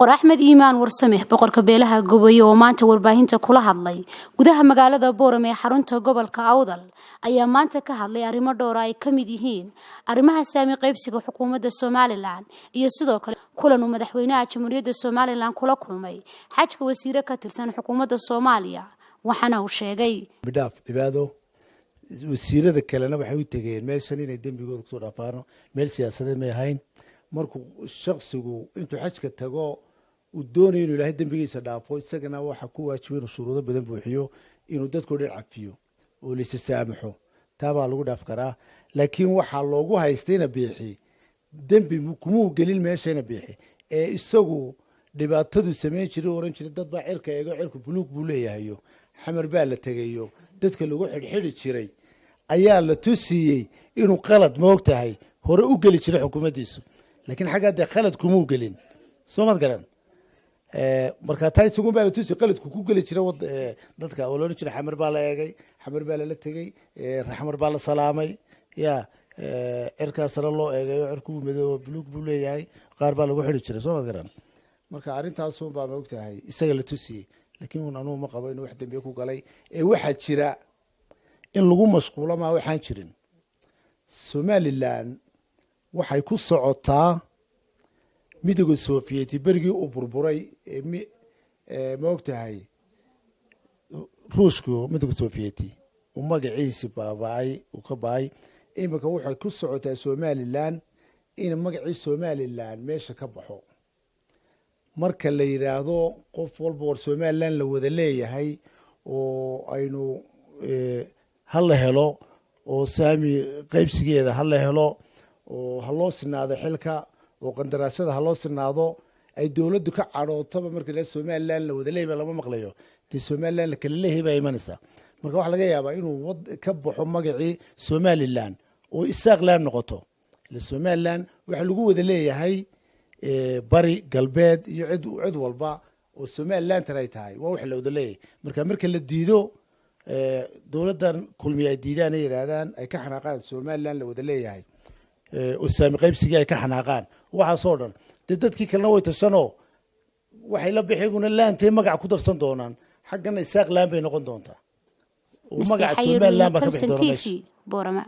Boqor Axmed Iimaan Warsame, boqorka beelaha Goboye, oo maanta warbaahinta kula hadlay gudaha magaalada Boorame ee xarunta gobolka Awdal, ayaa maanta ka hadlay arrimo dhowra ay ka mid yihiin arrimaha saami qaybsiga xukuumadda Somaliland iyo sidoo kale kulan uu madaxweynaha Jamhuuriyadda Somaliland kula kulmay xajka wasiire ka tirsan xukuumadda Soomaaliya. Waxaana uu sheegay: Bidhaaf cibaado. Wasiirada kalena waxay u tegeen meeshan inay dembigooda kusoo dhaafaano. Meel siyaasadeed may ahayn. Markuu shaksigu intuu xajka tago uu doonayo inuu Ilaahay dembigiisa dhaafo, isagana waxa ku waajiba inuu shuruudo badan buuxiyo, inuu dadkao dhan cafiyo oo laysa saamaxo. Taabaa lagu dhaaf karaa. Laakiin waxaa loogu haystayna Biixi dembi kumuu gelin meeshayna Biixi ee isagu dhibaatadu samayn jiray, oran jiray dad baa cirka eego, cirku buluug buu leeyahayo, Xamar baa la tegayo, dadka lagu xidhxidhi jiray ayaa la tusiyey inuu qalad moog tahay hore u geli jiray xukuumaddiisu. Laakiin xaggaa dee khalad kumuu gelin, soo mad garan? Marka taa isagun baa la tusi qaladku ku geli jiray dadka oo la odhan jiray Xamar baa la eegay, Xamar baa lala tegey, Xamar baa la salaamay, ya cirkaasna loo eegayo, cirkuu madoobo, buluug buu leeyahay, qaar baa lagu xidhi jiray, soo mad garan? Marka arrintaasun baa ma ogtahay isaga la tusiyey. Laakiin un anugu ma qabo inuu wax dambiye ku galay. Ee waxaa jira in lagu mashquulo maa waxaan jirin. Somaliland waxay ku socotaa Midowga Sofiyeeti berigii uu burburay. Ma og tahay Ruushku, Midowga Sofiyeeti uu magaciisi baaba-ay, uu ka ba-ay. Iminka waxay ku socotaa Somaliland in magacii Somaliland meesha ka baxo. Marka la yidhaahdo qof walba war Somaliland la wada leeyahay oo aynu ha la helo oo saami qaybsigeeda ha la helo oo ha loo sinaado xilka oo qandaraasyada ha loo sinaado, ay dowladdu ka cadhootaba marka la Somaliland la wada leeyahay lama maqlayo, dee Somaliland la kala leeyahay baa imanaysaa. Marka waxaa laga yaabaa inuu ka baxo magacii Somaliland oo Isaaqland noqoto. Ila Somaliland waxaa lagu wada leeyahay bari, galbeed iyo cid walba oo Somalilandtan ay tahay, waa waxa la wada leeyahay. Marka la diido, dowladdan Kulmiye ay diidaan, ay yidhaahdaan, ay ka xanaaqaan Somaliland la wada leeyahay oo saami qaybsigii ay ka xanaaqaan, waxaasoo dhan dee dadkii kalena way tashanoo waxay la bixiguna laantay magac ku darsan doonaan. Xaggana Isaaq Land bay noqon doontaa oo magaca Somaliland baa ka bixi doona meesha. Boorama.